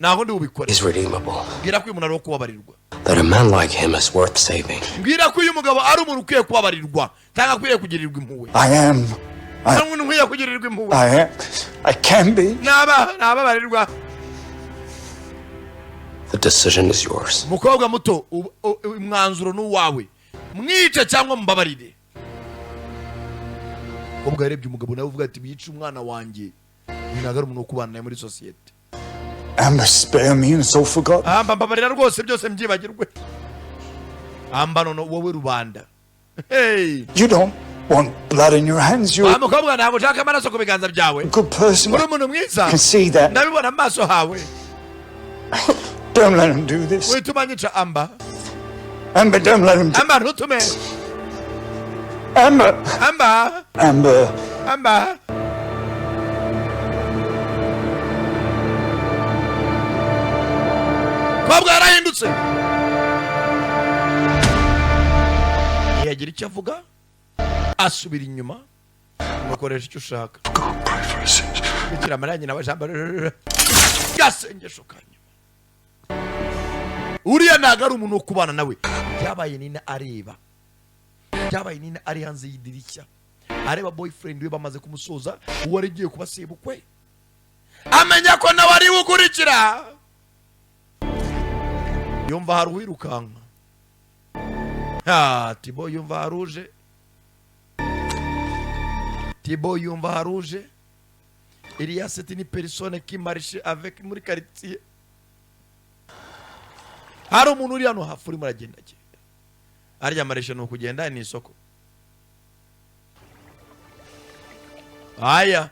Ntabwo ndi bubikore. He's redeemable. Mbwira ko uyu muntu ari uwo kubabarirwa. That a man like him is worth saving. Mbwira ko uyu mugabo ari umuntu ukwiye kubabarirwa cyangwa akwiriye kugirirwa impuhwe. I am. Ari umuntu ukwiye kugirirwa impuhwe. I am. I can be. Naba nababarirwa. The decision is yours. Umukobwa muto, umwanzuro ni uwawe, mwice cyangwa mubabarire. Umukobwa yarebye umugabo nawe uvuga ati bice umwana wanjye. Uyu ntabwo ari umuntu wo kubana nawe muri sosiyete. Amber, spare me and so forgot. Amba, mbabarira rwose, byose mbyibagirwe. Amba, none wowe rubanda, hey. You don't want blood in your hands. You're Wa mukobwa, ntabwo ushaka amaraso ku biganza byawe. a good person. Uri umuntu mwiza. I can see that. Ndabibona mu maso hawe. Don't let him do this. Wituma nyica, Amba. Amber, don't let him do. Amba, ntutume. Amber! Amba. Amber. Amba. Kobwa yarahindutse, ntiyagira icyo avuga, asubira inyuma. Mukoresha icyo ushaka. Bikira Mariya nyina wa Jambo, gasengesho ka nyuma. Uriya ntabwo ari umuntu wo kubana nawe. Byabaye Nina areba, byabaye Nina ari hanze y'idirishya areba boyfriend we bamaze kumusoza, uwo wari ugiye kuba sebukwe, amenya ko nawe ari we ukurikira. Yumva hari uwirukanka. Ha, Tibo yumva haruje, Tibo yumva haruje. Iriya c'est une personne qui marche avec muri quartier. Hari umuntu uri hano hafi urimo aragenda agenda. Arya marché ni ukugenda, ni isoko. Aya